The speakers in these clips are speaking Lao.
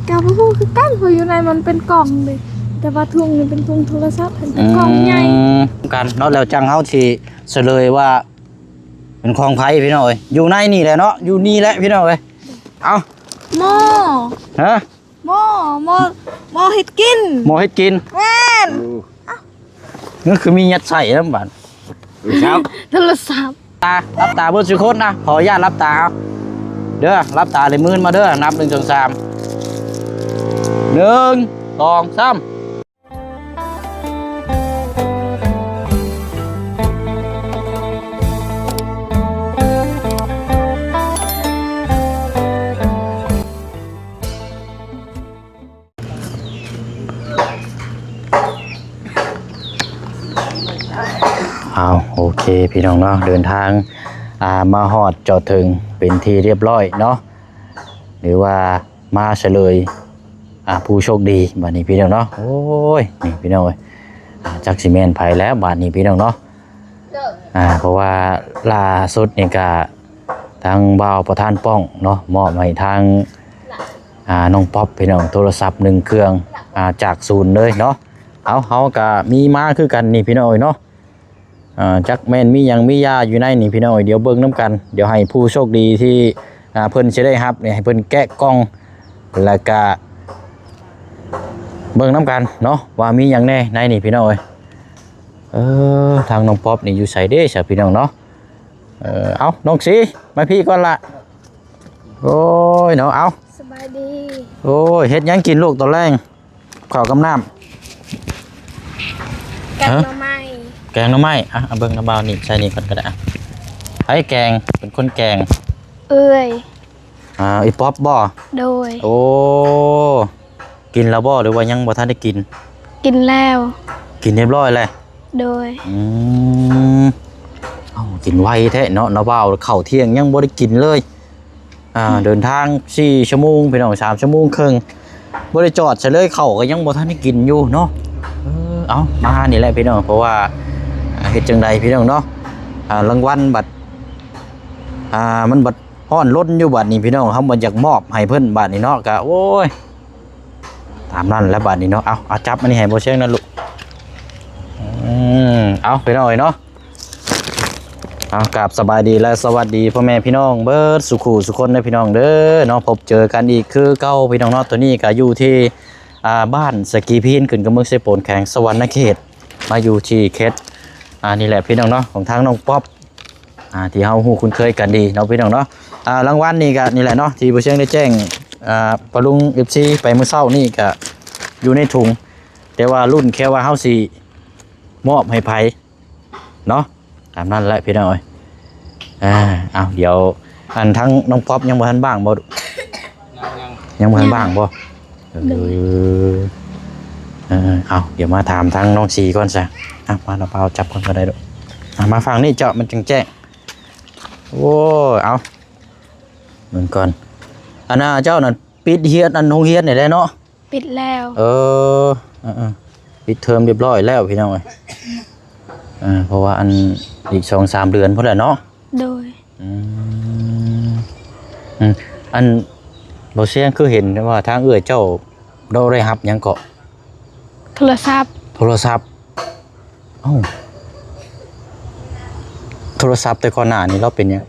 ກໍບໍ່ຮູ້ຄືກັນ ເພາະຢູ່ໃນມັນເປັນກ່ອງເດ້ ແຕ່ວ່າຖົງນີ້ເປັນຖົງໂທລະສັບ ເປັນ ອືມ ກ່ອງໃຫຍ່ກັນເນາະ. ແລ້ວຈັ່ງເຮົາຊິສະເຫຼີຍວ່າເປັນຂອງໃຜພີ່ນ້ອງເອີຍ. ຢູ່ໃນນີ້ແຫຼະເນາະ ຢູ່ນີ້ແຫຼະພີ່ນ້ອງເອີຍ. ເອົ້າ ໝໍ້ ຮະ? ໝໍ້ ໝໍ້ ໝໍ້ເຮັດກິນ ໝໍ້ເຮັດກິນ ແມ່ນ. ມັນຄືມີຍັດໃສ່ນຳບາດ ໂທລະສັບ ຕາ ຫຼັບຕາເບິດສູ່ຄົນນະ ຂໍອະນຸຍາດຫຼັບຕາເອົາເດີ ຫຼັບຕາເລີຍ ມືນມາເດີ ນັບ ໜຶ່ງ ສອງ ສາມ ໜຶ່ງ ສອງ ສາມ. ເອົາ ໂອເຄພີ່ນ້ອງເນາະ ເດີນທາງ ອ່າ ມາຮອດຈອດເຖິງເປັນທີ່ຮຽບຮ້ອຍເນາະ ຫຼືວ່າມາສະເຫຼີຍ ອ່າ ຜູ້ໂຊກດີບາດນີ້ພີ່ນ້ອງເນາະ. ໂອ້ຍ ນີ້ພີ່ນ້ອງເອີຍ ອ່າ ຈັກຊິແມ່ນໃຜແລ້ວບາດນີ້ພີ່ນ້ອງເນາະ. ອ່າ ເພາະວ່າລ່າສຸດນີ້ກະທາງບ່າວປະທານປ້ອງເນາະ ມອບໃຫ້ທາງ ອ່າ ນ້ອງປັອບພີ່ນ້ອງ ໂທລະສັບໜຶ່ງເຄື່ອງ ອ່າ ຈາກສູນເລີຍເນາະ. ເອົາ ເຮົາກະມີມາຄືກັນນີ້ພີ່ນ້ອງເອີຍເນາະ. ອ່າ ຈັກແມ່ນມີຫຍັງມີຢາຢູ່ໃນນີ້ພີ່ນ້ອງເອີຍ ດຽວເບິ່ງນຳກັນ ດຽວໃຫ້ຜູ້ໂຊກດີທີ່ ອ່າ ເພິ່ນຊິໄດ້ຮັບນີ້ ໃຫ້ເພິ່ນແກະກ່ອງ ແລ້ວກະເບິ່ງນຳກັນເນາະ ວ່າມີຫຍັງແດ່ໃນນີ້ພີ່ນ້ອງເອີຍ. ເອີ ທາງນ້ອງປັອບນີ້ຢູ່ໃສເດ້ຊະພີ່ນ້ອງເນາະ. ເອີ ເອົາ ນ້ອງສີ ມາພີ້ກ່ອນລະ. ໂອ້ຍເນາະ ເອົາ ສະບາຍດີ. ໂອ້ຍ ເຮັດຫຍັງກິນລູກຕອນແລງ ເຂົ້າກັບນ້ຳ? ແກງ ຮະ? ໜໍ່ໄມ້ ແກງໜໍ່ໄມ້. ອ່ະ ເອົາເບິ່ງນຳບ່າວນີ້ ໃສ່ນີ້ກ່ອນກໍໄດ້. ໃຜແກງ ເປັນຄົນແກງ? ເອື້ອຍ. ອ່າ ອີປອບບໍ່? ໂດຍ. ໂອ້ ກິນແລ້ວບໍ່ ຫຼືວ່າຍັງບໍ່ທັນໄດ້ກິນ? ກິນແລ້ວ. ກິນຮຽບຮ້ອຍແລ້ວ? ໂດຍ. ອືມ ເອົ້າ ກິນໄວແທ້ເນາະ ນ້າບ່າວ ເຂົ້າທ່ຽງຍັງບໍ່ໄດ້ກິນເລີຍ. ອ່າ ອືມ ເດີນທາງສີ່ຊົ່ວໂມງພີ່ນ້ອງ ສາມຊົ່ວໂມງເຄິ່ງ ບໍ່ໄດ້ຈອດໃສເລີຍ ເຂົ້າກໍຍັງບໍ່ທັນໄດ້ກິນຢູ່ເນາະ. ເອີ ເອົາ ມານີ້ແຫຼະພີ່ນ້ອງ ເພາະວ່າ ອ່າ ເຮັດຈັ່ງໃດພີ່ນ້ອງເນາະ ອ່າ ລາງວັນບັດ ອ່າ ມັນບັດຮ້ອນລົນຢູ່ບາດນີ້ພີ່ນ້ອງ ເຮົາບໍ່ຢາກມອບໃຫ້ເພິ່ນບາດນີ້ເນາະ ກະ ໂອ້ຍ ຕາມນັ້ນແຫຼະບາດນີ້ເນາະ. ເອົາ ເອົາ ຈັບອັນນີ້ໃຫ້ບໍ່ຊຽງນະລູກ. ອືມ ເອົາ ພີ່ນ້ອງເອີຍເນາະ ເອົາ ກາບສະບາຍດີ ແລະ ສະຫວັດດີພໍ່ແມ່ພີ່ນ້ອງເບິດສູ່ຄູ່ສູ່ຄົນເດີພີ່ນ້ອງເດີເນາະ. ພົບເຈີກັນອີກຄືເກົ່າພີ່ນ້ອງເນາະ. ໂຕນີ້ກະຢູ່ທີ່ ອ່າ ບ້ານສະກີພີນ ຂຶ້ນກັບເມືອງເຊໂປນ ແຂວງສະຫວັນນະເຂດ ມາຢູ່ທີ່ເຂດ ອ່າ ນີ້ແຫຼະພີ່ນ້ອງເນາະ ຂອງທາງນ້ອງປັອບ ອ່າ ທີ່ເຮົາຮູ້ຄຸ້ນເຄີຍກັນດີເນາະພີ່ນ້ອງເນາະ. ອ່າ ລາງວັນນີ້ກະນີ້ແຫຼະເນາະ ທີ່ບໍ່ຊຽງໄດ້ແຈ້ງ ອ່າ ປະລຸງ ເອັຟຊີ ໄປມື້ເຊົ້ານີ້ກະຢູ່ໃນຖົງ ແຕ່ວ່າລຸ້ນແຄ່ວ່າເຮົາຊິມອບໃຫ້ໃຜເນາະ ຕາມນັ້ນແຫຼະພີ່ນ້ອງເອີຍ. ອ່າ ເອົາ ດຽວ ອັນ ທາງນ້ອງປັອບຍັງບໍ່ທັນບ້າງບໍ່? ຍັງ ຍັງ ຍັງບໍ່ທັນບ້າງບໍ່? ເອີ ໂດຍ ເອີ ເອົາ ດຽວມາຖາມທາງນ້ອງສີກ່ອນຊະ. ອ່ະ ມາ ເອົາ ເອົາຈັບກ່ອນກໍໄດ້ລູກ. ອ່ະ ມາຝັ່ງນີ້ເຈົ້າ ມັນຈັ່ງແຈ້ງ. ໂອ້ຍ ເອົາ ເບິ່ງກ່ອນ ອັນນ່າ ເຈົ້ານັ້ນປິດຮຽນ ອັນ ໂຮງຮຽນນີ້ແຫຼະເນາະ? ປິດແລ້ວ. ເອີ ເອີ ເອີ ປິດເທີມຮຽບຮ້ອຍແລ້ວພີ່ນ້ອງເອີຍ. ເອີ ເພາະວ່າ ອັນ ອີກສອງສາມເດືອນພຸ້ນແຫຼະເນາະ. ໂດຍ. ອືມ ອືມ ອັນ ບໍ່ຊຽງຄືເຫັນວ່າທາງເອື້ອຍເຈົ້າ ລາວໄດ້ຮັບຫຍັງເກາະ? ໂທລະສັບ. ໂທລະສັບ? ເອົ້າ ໂທລະສັບແຕ່ກ່ອນໜ້ານີ້ລາວເປັນຫຍັງ?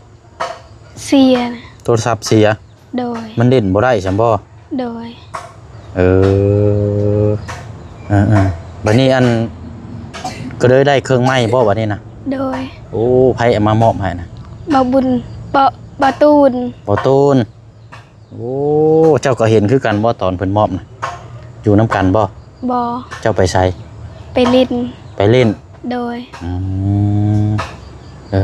ເສຍ. ໂທລະສັບເສຍ? ໂດຍ. ມັນຫຼິ້ນບໍ່ໄດ້ຊັ້ນບໍ່? ໂດຍ. ເອີ ເອີໆ ບັດນີ້ ອັນ ກໍເລີຍໄດ້ເຄື່ອງໃໝ່ບໍ່ບັດນີ້ນະ? ໂດຍ. ໂອ້ ໃຜເອົາມາມອບໃຫ້ນະ? ບ່າວບຸນ ເບາະ ບ່າວຕູນ. ບ່າວຕູນ. ໂອ້ ເຈົ້າກໍເຫັນຄືກັນບໍ່ຕອນເພິ່ນມອບນະ? ຢູ່ນຳກັນບໍ່? ບໍ່. ເຈົ້າໄປໃສ? ໄປຫຼິ້ນ. ໄປຫຼິ້ນ? ໂດຍ. ອືມ ເອີ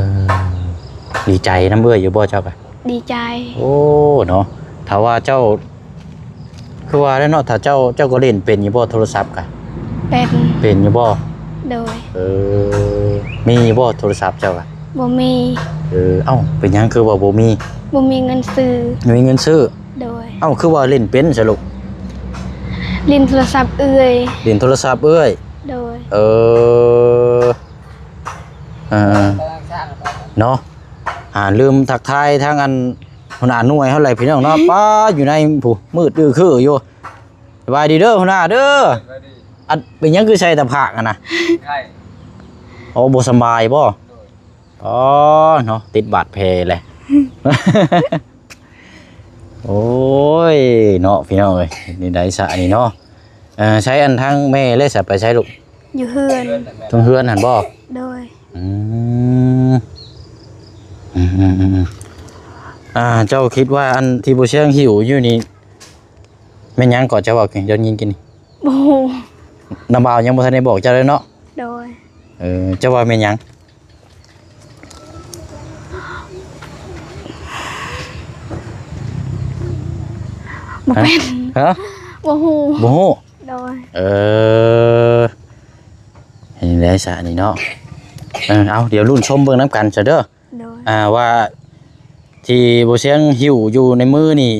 ດີໃຈນຳເອື້ອຍຢູ່ບໍ່ເຈົ້າກະ? ດີໃຈ. ໂອ້ ເນາະ ຖ້າວ່າເຈົ້າ ຄືວ່າແລ້ວເນາະ ຖ້າເຈົ້າ ເຈົ້າກໍຫຼິ້ນເປັນຢູ່ບໍ່ໂທລະສັບກະ? ເປັນ. ເປັນຢູ່ບໍ່? ໂດຍ. ເອີ ມີຢູ່ບໍ່ໂທລະສັບເຈົ້າກະ? ບໍ່ມີ. ເອີ ເອົ້າ ເປັນຫຍັງຄືວ່າບໍ່ມີ? ບໍ່ມີເງິນຊື້. ບໍ່ມີເງິນຊື້? ໂດຍ. ເອົ້າ ຄືວ່າຫຼິ້ນເປັນຊະລູກ? ຫຼິ້ນໂທລະສັບເອື້ອຍ. ຫຼິ້ນໂທລະສັບເອື້ອຍ? ໂດຍ. ເອີ ເອີ ເນາະ ອ່າ ລືມທັກທາຍທາງ ອັນ ຫົວໜ້າໜ່ວຍເຮົາແຫຼະພີ່ນ້ອງເນາະ. ປ້າ ຢູ່ໃນ ຜູ້ ມືດອື້ອຄືຢູ່. ສະບາຍດີເດີຫົວໜ້າເດີ. ສະບາຍດີ. ອັນ ເປັນຫຍັງຄືໃສ່ແຕ່ຜ້າຫັ້ນນະ? ໄຂ້. ໂອ້ ບໍ່ສະບາຍບໍ່? ໂດຍ. ອໍ ເນາະ ຕິດບາດແຜແຫຼະ. ໂອ້ຍ ເນາະ ພີ່ນ້ອງເອີຍ ນີ້ໄດ້ສະນີ້ເນາະ. ເອີ ໃຊ້ອັນທາງແມ່ເລີຍສະ ໄປໃສລູກ? ຢູ່ເຮືອນ. ເທິງເຮືອນຫັ້ນບໍ່? ໂດຍ. ອືມ ອືມໆໆ ອ່າ ເຈົ້າຄິດວ່າອັນທີ່ບໍ່ຊຽງຫິ້ວຢູ່ນີ້ ແມ່ນຫຍັງເກາະ ເຈົ້າເວົ້າ ເຈົ້າຍິງກິນນີ້? ບໍ່ຮູ້. ນ້າບ່າວຍັງບໍ່ທັນໄດ້ບອກເຈົ້າເລີຍເນາະ? ໂດຍ. ເອີ ເຈົ້າວ່າແມ່ນຫຍັງ? ບໍ່ເປັນ. ຮະ? ບໍ່ຮູ້. ບໍ່ຮູ້. ໂດຍ. ເອີ ເຮັດຈັ່ງໃດຊະນີ້ເນາະ? ເອີ ເອົາ ດຽວລຸ້ນຊົມເບິ່ງນຳກັນຊະເດີ. ໂດຍ. ອ່າ ວ່າທີ່ບໍ່ຊຽງຫິ້ວຢູ່ໃນມືນີ້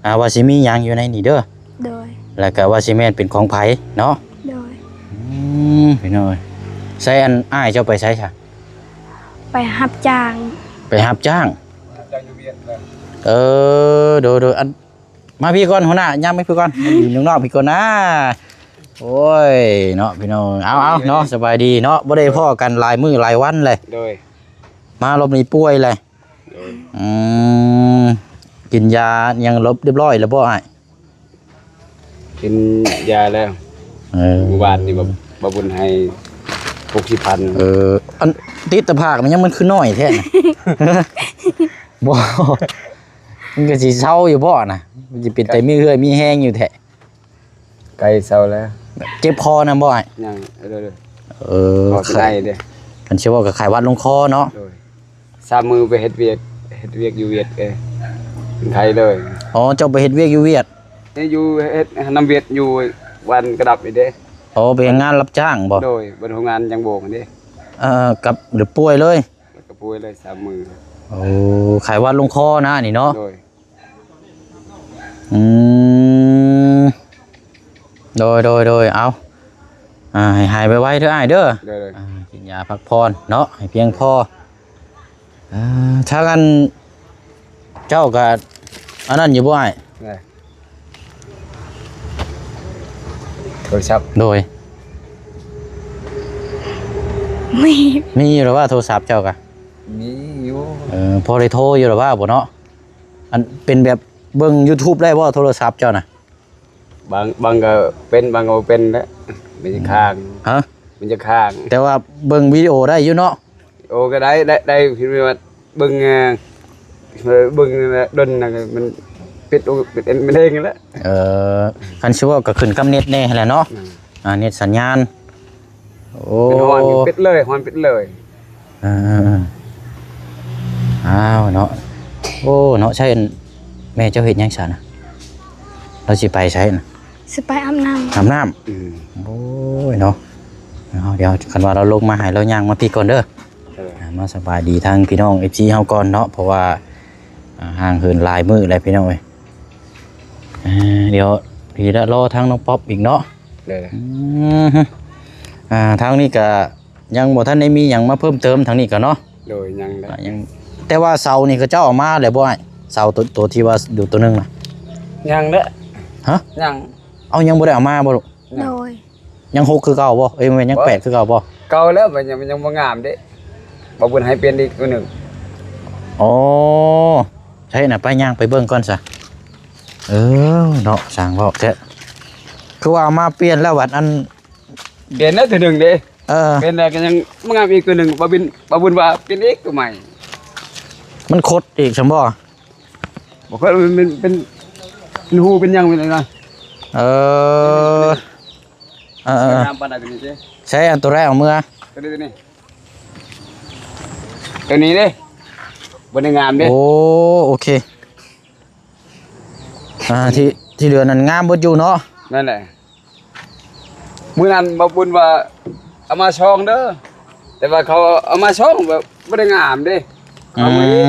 ອ່າ ວ່າຊິມີຫຍັງຢູ່ໃນນີ້ເດີ. ໂດຍ. ແລ້ວກະວ່າຊິແມ່ນເປັນຂອງໃຜເນາະ? ໂດຍ. ອືມ ພີ່ນ້ອງເອີຍ ໃສ ອັນ ອ້າຍເຈົ້າໄປໃສຊະ? ໄປຮັບຈ້າງ. ໄປຮັບຈ້າງ? ຮັບຈ້າງຢູ່ວຽດ. ເອີ ໂດຍໆ ອັນ ມາພີ້ກ່ອນຫົວໜ້າ ຍ່າງມາພີ້ກ່ອນ ມາຢູ່ນອກໆ ພີ້ກ່ອນນາ. ໂອ້ຍເນາະ ພີ່ນ້ອງ ເອົາໆ ເນາະ ສະບາຍດີເນາະ ບໍ່ໄດ້ພໍ້ກັນຫຼາຍມື້ຫຼາຍວັນແຫຼະ. ໂດຍ. ມາລອບນີ້ປ່ວຍແຫຼະ. ໂດຍ. ອືມ ກິນຢາຫຍັງລຽບຮ້ອຍແລ້ວບໍ່ອ້າຍ? ກິນຢາແລ້ວ. ເອີ ມື້ວານນີ້ ບໍ່ ບໍ່ບຸນໃຫ້ຫົກສິບພັນ. ເອີ ອັນ ຕິດຕາຜາກມັນຫຍັງມັນຄືນ້ອຍແທ້ນະ? ບໍ່ ມັນກໍຊິເຊົາຢູ່ບໍ່ນະ? ມັນຊິເປັນແຕ່ມີເຫື່ອມີແຮງຢູ່ແທ້. ໃກ້ເຊົາແລ້ວ. ເຈັບຄໍນຳບໍ່ອ້າຍ? ຍັງ. ເອີ ເອີ ເອີ ເອີ ເຂົ້າໃຈເດ້. ຄັນຊິເວົ້າກໍໄຂ້ຫວັດລົງຄໍເນາະ. ໂດຍ. ສາມມື້ໄປເຮັດວຽກ ເຮັດວຽກຢູ່ວຽດເດ້ ເປັນໄຂ້ເລີຍ. ອໍ ເຈົ້າໄປເຮັດວຽກຢູ່ວຽດ? ນີ້ຢູ່ເຮັດນຳວຽດ ຢູ່ບ້ານກະດັບນີ້ເດ້. ອໍ ໄປເຮັດງານຮັບຈ້າງບໍ່? ໂດຍ. ເປັນໂຮງງານຢາງໂບກຫັ້ນເດ້. ເອີ ກັບ ຫຼືປ່ວຍເລີຍ? ແລ້ວກໍປ່ວຍເລີຍສາມມື້. ໂອ້ ໄຂ້ຫວັດລົງຄໍນະນີ້ເນາະ. ໂດຍ. ອືມ ໂດຍໆໆ ເອົາ ອ່າ ໃຫ້ຫາຍໄວໆເດີອ້າຍເດີ. ໂດຍໆ. ອ່າ ກິນຢາພັກຜ່ອນເນາະ ໃຫ້ພຽງພໍ. ອ່າ ທາງອັນ ເຈົ້າກະອັນນັ້ນຢູ່ບໍ່ອ້າຍ? ໂທລະສັບ. ໂດຍ. ມີ ມີຢູ່ແລ້ວວ່າໂທລະສັບເຈົ້າກະ? ມີຢູ່. ເອີ ພໍໄດ້ໂທຢູ່ແລ້ວວ່າບໍ່ເນາະ? ອັນເປັນແບບເບິ່ງຢູທູບໄດ້ບໍ່ໂທລະສັບເຈົ້ານະ? ບາງ ບາງກໍເປັນ ບາງກໍບໍ່ເປັນແຫຼະ ມັນຈະຄ້າງ. ຮະ? ມັນຈະຄ້າງ. ແຕ່ວ່າເບິ່ງວິດີໂອໄດ້ຢູ່ເນາະ? ໂອ ກໍໄດ້ ໄດ້ ໄດ້ ເຫັນວ່າເບິ່ງ ເອີ ເບິ່ງດົນນະ ມັນປິດ ເປັນ ເປັນເອງແຫຼະ. ເອີ ຄັນຊິເວົ້າກໍຂຶ້ນກັບເນັດແດ່ຫັ້ນແຫຼະເນາະ. ອືມ. ອ່າ ເນັດສັນຍານ. ໂອ້ ເປັນຮ້ອນປິດເລີຍ ຮ້ອນປິດເລີຍ. ເອີໆໆ ອ້າວເນາະ ໂອ້ເນາະ ໃຊ່ແມ່ເຈົ້າເຮັດຫຍັງຊະນະ? ລາວຊິໄປໃສນະ? ຊິໄປອາບນ້ຳ. ອາບນ້ຳ. ອືມ. ໂອ້ຍເນາະ ເອົາ ດຽວຄັນວ່າລາວລົງມາໃຫ້ລາວຍ່າງມາພີ້ກ່ອນເດີ. ເອີ ອ່າ ມາສະບາຍດີທາງພີ່ນ້ອງເອັຟຊີເຮົາກ່ອນເນາະ ເພາະວ່າ ອ່າ ຫ່າງເຫີນຫຼາຍມື້ແລ້ວພີ່ນ້ອງເອີຍ. ອ່າ ດຽວພີ້ລະລໍທາງນ້ອງປັອບອີກເນາະ. ເອີ ອືມ ອ່າ ທາງນີ້ກະ ຍັງບໍ່ທັນໄດ້ມີຫຍັງມາເພີ່ມເຕີມທາງນີ້ກໍເນາະ. ໂດຍ ຍັງແຫຼະ ອ່າ ຍັງ ແຕ່ວ່າເສົານີ້ເຂົາເຈົ້າເອົາມາແລ້ວບໍ່ອ້າຍ? ເສົາໂຕ ໂຕທີ່ວ່າຢູ່ໂຕໜຶ່ງນະ ຍັງເດ້. ຮະ? ຍັງ. ເອົາ ຍັງບໍ່ໄດ້ເອົາມາບໍ່ລູກ? ຍັງ. ໂດຍ. ຍັງຫົກຄືເກົ່າບໍ່? ເອີຍ ແມ່ນ ຍັງແປດຄືເກົ່າບໍ່? ເກົ່າແລ້ວ ມັນຍັງ ມັນຍັງບໍ່ງາມເດ້ ບໍ່ບຸນໃຫ້ປ່ຽນອີກໂຕໜຶ່ງ. ອໍ ໃຊ່ນະ ໄປຍ່າງໄປເບິ່ງກ່ອນຊະ. ເອີ ເນາະ ຊ່າງເວົ້າແທ້ ຄືວ່າເອົາມາປ່ຽນແລ້ວບັດອັນ ປ່ຽນແລ້ວໂຕໜຶ່ງເດ້. ເອີ ປ່ຽນແລ້ວກໍຍັງມາງາມອີກໂຕໜຶ່ງ ບໍ່ບິນ ບໍ່ບຸນວ່າປ່ຽນອີກໂຕໃໝ່. ມັນຄົດອີກຊັ້ນບໍ່? ບໍ່ຄ່ອຍ ມັນ ມັນເປັນ ເປັນຮູເປັນຫຍັງເປັນນະ. ເອີ ເອີໆ ງາມປານໃດໂຕນີ້ເດ້. ໃຊ້ອັນໂຕໃດເອົາເມືອ? ໂຕນີ້ ໂຕນີ້ ໂຕນີ້ເດ້ ບໍ່ໄດ້ງາມເດ້. ໂອ້ ໂອເຄ. ອ່າ ທີ່ ທີ່ເຫຼືອນັ້ນງາມເບິດຢູ່ເນາະ. ນັ້ນແຫຼະ ມື້ນັ້ນບໍ່ບຸນວ່າເອົາມາສອງເດີ ແຕ່ວ່າເຂົາເອົາມາສອງແບບບໍ່ໄດ້ງາມເດ້ ເອົາມາອີກ.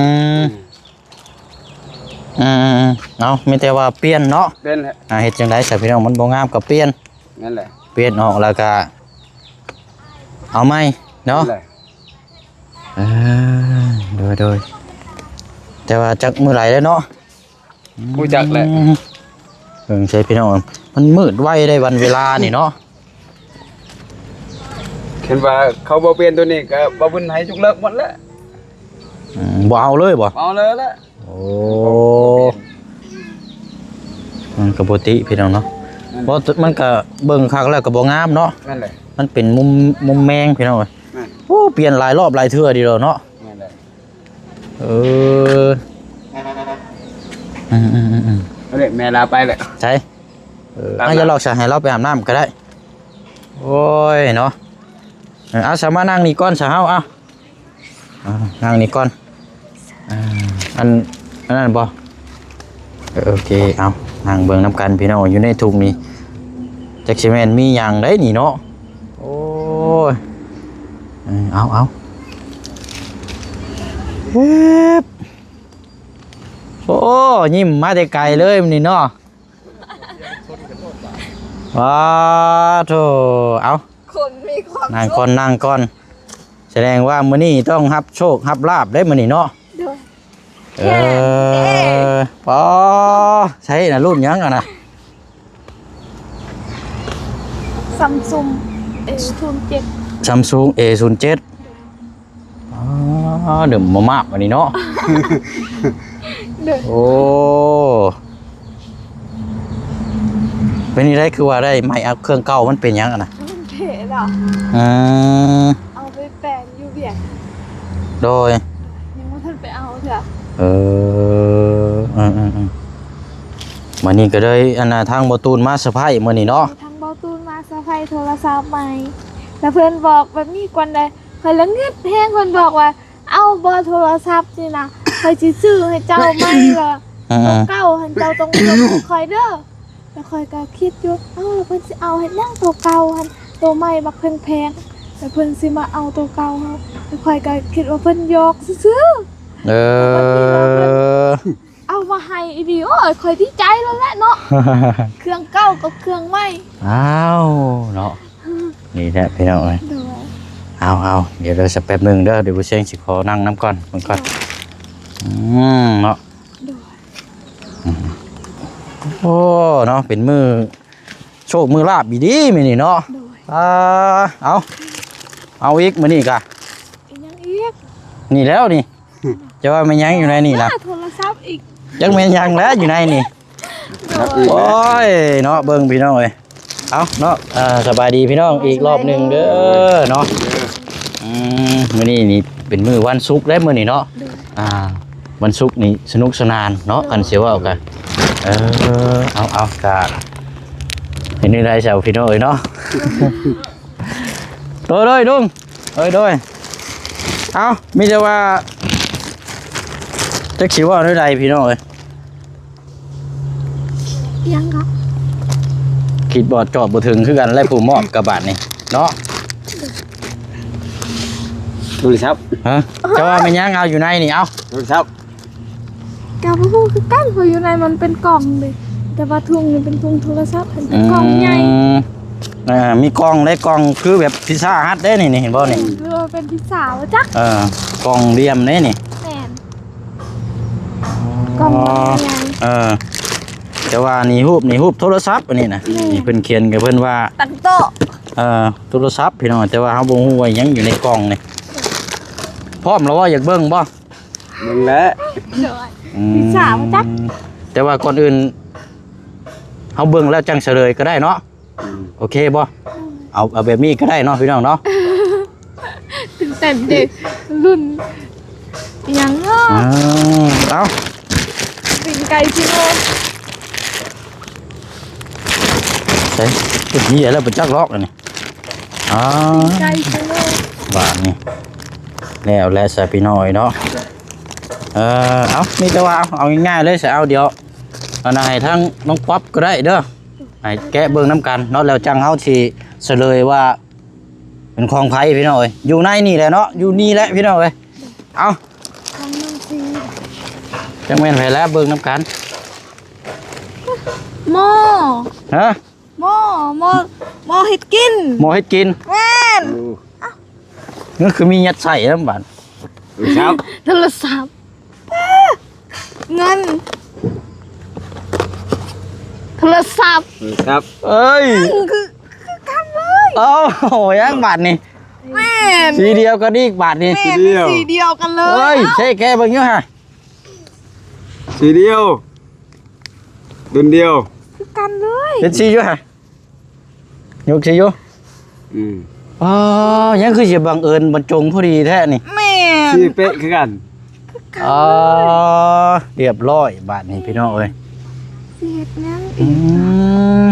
ອືມ ອືມ ອືມ ເອົາ ມີແຕ່ວ່າປ່ຽນເນາະ. ປ່ຽນແຫຼະ. ອ່າ ເຮັດຈັ່ງໃດຊະພີ່ນ້ອງ ມັນບໍ່ງາມກໍປ່ຽນ. ນັ້ນແຫຼະ ປ່ຽນອອກແລ້ວກໍເອົາໃໝ່ເນາະ. ນັ້ນແຫຼະ. ເອີ ໂດຍໆ ແຕ່ວ່າຈັກມື້ໃດແລ້ວເນາະ. ຮູ້ຈັກແຫຼະ. ອືມ ເບິ່ງໃສ່ພີ່ນ້ອງ ມັນມືດໄວໄດ໋ວັນເວລານີ້ເນາະ. ຄັນວ່າເຂົາບໍ່ປ່ຽນໂຕນີ້ກໍບໍ່ບຸນໃຫ້ຍົກເລີກໝົດແລ້ວ. ອືມ ບໍ່ເອົາເລີຍບໍ່? ເອົາເລີຍແຫຼະ. ໂອ້ ມັນກໍບໍ່ຕິພີ່ນ້ອງເນາະ. ແມ່ນ ບໍ່ ມັນກໍເບິ່ງຄັກແລ້ວກໍບໍ່ງາມເນາະ. ແມ່ນແຫຼະ ມັນເປັນມຸມ ມຸມແມງພີ່ນ້ອງເອີຍ. ແມ່ນ ໂອ້ ປ່ຽນຫຼາຍລອບຫຼາຍເທື່ອດີດອກເນາະ. ແມ່ນແຫຼະ ເອີ ອືມໆໆໆ ເອົາເດ້ ແມ່ລາໄປແຫຼະ ໃສ? ເອີ ເອົາ ຢ່າລອກຊະ ໃຫ້ລາວໄປອາບນ້ຳກໍໄດ້. ໂອ້ຍເນາະ ເອີ ເອົາຊະ ມານັ່ງນີ້ກ່ອນຊະເຮົາ ເອົາ ເອົາ ນັ່ງນີ້ກ່ອນ. ອ່າ ອັນ ອັນນັ້ນບໍ່? ເອີ ໂອເຄ ເອົາ ນັ່ງເບິ່ງນຳກັນພີ່ນ້ອງ ຢູ່ໃນທຸງນີ້ ຈັກຊິແມ່ນມີຫຍັງໃດ໋ນີ້ເນາະ. ໂອ້ຍ ເອີ ເອົາ ເອົາ ຮຶບ ໂອ້ ຍິ້ມມາແຕ່ໄກເລີຍມື້ນີ້ເນາະ. ວ້າໂທ້ ເອົາ ຄົນມີຄວາມ ນັ່ງກ່ອນ ສຸກ ນັ່ງກ່ອນ. ສະແດງວ່າມື້ນີ້ຕ້ອງຮັບໂຊກຮັບລາບເດ້ມື້ນີ້ເນາະ. ໂດຍ ເອີ ແມ່ນເດ້ ປໍ ໃຊ້ນະ ລຸ້ນຫຍັງຫັ້ນນະ? ຊຳຊຸງ ເອ ສູນເຈັດ ຊຳຊຸງ ເອ ສູນເຈັດ. ອໍ ເດີມມາກໆ ອັນນີ້ເນາະ. ໂດຍ ໂອ້ ເປັນຈັ່ງໃດ ຄືວ່າໄດ້ໃໝ່ ເອົາເຄື່ອງເກົ່າ ມັນເປັນຫຍັງຫັ້ນນະ? ມັນເພແລ້ວ. ອືມ ເອົາໄປແປງຢູ່ວຽກ. ໂດຍ ຍັງບໍ່ທັນໄປເອົາເທື່ອ. ເອີ ເອີໆໆ ມື້ນີ້ກໍເລີຍ ອັນນ່າ ທາງບໍ່ຕູນມາເຊີໄພມື້ນີ້ເນາະ. ທາງບໍ່ຕູນມາເຊີໄພໂທລະສັບໃໝ່ ແລ້ວເພິ່ນບອກແບບນີ້ກ່ອນເດ້. ຂ້ອຍລະງຶດແຮງ ເພິ່ນບອກວ່າ ເອົາບໍ່ໂທລະສັບນີ້ນະ ຂ້ອຍຊິຊື້ໃຫ້ເຈົ້າໃໝ່ ລະ ອືມ ໂຕເກົ່າຫັ້ນເຈົ້າຕ້ອງຍົກໃຫ້ຂ້ອຍເດີ. ແລ້ວຂ້ອຍກໍຄິດຢູ່ ເອົ້າ ແລ້ວເພິ່ນຊິເອົາເຮັດຫຍັງໂຕເກົ່າຫັ້ນ ໂຕໃໝ່ບັກແພງໆ ແລ້ວເພິ່ນຊິມາເອົາໂຕເກົ່າເຮົາ. ແລ້ວຂ້ອຍກໍຄິດວ່າເພິ່ນຫຍອກຊື່ໆ. ເອີ ແລ້ວບັດນີ້ລະເພິ່ນ ເອົາມາໃຫ້ອີ່ຫຼີ ໂອ້ຍ ຂ້ອຍດີໃຈແລ້ວແຫຼະເນາະ. ເຄື່ອງເກົ່າກັບເຄື່ອງໃໝ່ ອ້າວ ເນາະ. ນີ້ແຫຼະພີ່ນ້ອງເອີຍ. ໂດຍ ເອົາໆ ດຽວເດີ ສະແປັບໜຶ່ງເດີ ດຽວບໍ່ຊຽງຊິຂໍນັ່ງນຳກ່ອນ ເບິ່ງກ່ອນ. ໂດຍ ອືມ ເນາະ. ໂດຍ ອືມ ໂອ້ ເນາະ ເປັນມື້ໂຊກມື້ລາບອີ່ຫຼີມື້ນີ້ເນາະ. ໂດຍ ອ່າ ເອົາ ເອົາອີກມື້ນີ້ກະ ອີຫຍັງອີກ? ນີ້ແລ້ວນີ້ ຈະວ່າແມ່ນຫຍັງຢູ່ໃນນີ້ນະ? ໂທລະສັບອີກ ຈັກແມ່ນຫຍັງແຫຼະຢູ່ໃນນີ້. ໂດຍ ໂອ້ຍເນາະ ເບິ່ງພີ່ນ້ອງເອີຍ. ເອົາເນາະ ເອີ ສະບາຍດີພີ່ນ້ອງອີກລອບໜຶ່ງເດີເນາະ. ອືມ ມື້ນີ້ນີ້ເປັນມື້ວັນສຸກແລ້ວມື້ນີ້ເນາະ. ໂດຍ ອ່າ ວັນສຸກນີ້ສະໜຸກສະໜານເນາະ. ໂດຍ ຄັນຊິເວົ້າກະ ເອີ ເອົາ ເອົາ ກະເຮັດແນວໃດຊະພີ່ນ້ອງເອີຍເນາະ. ໂດຍ ໂດຍ ລຸງ ໂດຍ ໂດຍ. ເອົ້າ ມີແຕ່ວ່າ ຈັກຊິເວົ້າແນວໃດພີ່ນ້ອງເອີຍ. ຫຍັງກໍ ຄິດບໍ່ຈອດບໍ່ເຖິງຄືກັນແຫຼະ ຜູ້ມອບກະບາດນີ້ເນາະ. ໂທລະສັບ ຮະ ຈະວ່າແມ່ນຫຍັງ ເອົາຢູ່ໃນນີ້ ເອົາ ໂທລະສັບ. ກໍບໍ່ຮູ້ຄືກັນ ເພາະຢູ່ໃນມັນເປັນກ່ອງເດ້ ແຕ່ວ່າທຸງນີ້ເປັນທຸງໂທລະສັບ ເປັນ ອືມ ກ່ອງໃຫຍ່. ອ່າ ມີກ່ອງເດ້ ກ່ອງຄືແບບພິຊາຮັດເດ້ນີ້ ນີ້ເຫັນບໍ່ນີ້? ອືມ ຫຼືວ່າເປັນພິຊາບໍ່ຈັກ. ເອີ ກ່ອງຫຼ່ຽມເດ້ນີ້. ແມ່ນ ກ່ອງໃຫຍ່. ອໍ ເອີ ແຕ່ວ່ານີ້ຮູບ ນີ້ຮູບໂທລະສັບອັນນີ້ນະ. ແມ່ນ ນີ້ເພິ່ນຂຽນກັບເພິ່ນວ່າ ຕັ້ງໂຕະ ເອີ ໂທລະສັບພີ່ນ້ອງ ແຕ່ວ່າເຮົາບໍ່ຮູ້ວ່າຫຍັງຢູ່ໃນກ່ອງນີ້. ພ້ອມແລ້ວບໍ່? ຢາກເບິ່ງບໍ່? ເບິ່ງແລ້ວ. ໂດຍ ອືມ ພິຊາບໍ່ຈັກ. ແຕ່ວ່າກ່ອນອື່ນເຮົາເບິ່ງແລ້ວຈັ່ງສະເຫຼີຍກໍໄດ້ເນາະ. ອືມ ໂອເຄບໍ່? ເອົາ ເອົາແບບນີ້ກໍໄດ້ເນາະ ພີ່ນ້ອງເນາະ. ຕື່ນເຕັ້ນເດ້ ລຸ້ນອີຫຍັງເນາະ. ອືມ ເອົາ ປີ້ງໄກ່ຊິໂລ. ໃສ່ ເຮັດເຫຍແລ້ວບໍ່ຈັກລອກອັນນີ້. ອ່າ ໄກ່ຊະໂລ ບາດນີ້ແລ້ວແຫຼະຊະພີ່ນ້ອງເນາະ. ເອີ ເອົາ ມີແຕ່ວ່າເອົາ ເອົາງ່າຍໆເລີຍຊະ. ເອົາ ດຽວ ອັນນັ້ນໃຫ້ທາງນ້ອງປັອບກໍໄດ້ເດີ ໃຫ້ແກະເບິ່ງນຳກັນເນາະ ແລ້ວຈັ່ງເຮົາຊິສະເຫຼີຍວ່າເປັນຂອງໃຜພີ່ນ້ອງເອີຍ. ຢູ່ໃນນີ້ແຫຼະເນາະ ຢູ່ນີ້ແຫຼະພີ່ນ້ອງເອີຍ. ເອົາ ຂອງນ້ອງຊີ ຈັກແມ່ນໃຜແລ້ວ ເບິ່ງນຳກັນ. ໝໍ້ ຮະ? ໝໍ້ ໝໍ້ ໝໍ້ເຮັດກິນ ໝໍ້ເຮັດກິນ. ແມ່ນ. ໂອ້ ມັນຄືມີຍັດໃສ່ນຳບາດ. ໂທລະສັບ ໂທລະສັບ ເງິນ. ໂທລະສັບ ໂທລະສັບ ເອີຍ ຄື ຄືກັນເລີຍ. ໂອ້ໂຫ ຫຍັງບາດນີ້ ແມ່ນ ສີດຽວກັນອີກບາດນີ້ ແມ່ນ ສີດຽວ ສີດຽວກັນເລີຍ. ເອີຍ ເອົ້າ ເຊະແກະເບິ່ງຢູ່ຫະ ສີດຽວ ລຸ້ນດຽວ ຄືກັນເລີຍ ເປັນສີຢູ່ຫະ. ຍົກໃສ່ຢູ່ ອືມ ອໍ ຍັງຄືຊິບັງເອີນບັນຈົງພໍດີແທ້ນີ້. ແມ່ນ ຊິເປະຄືກັນ ຄືກັນ ອໍ ລຽບຮ້ອຍບາດນີ້ພີ່ນ້ອງເອີຍ. ຊິເຮັດຫຍັງອີກ ອືມ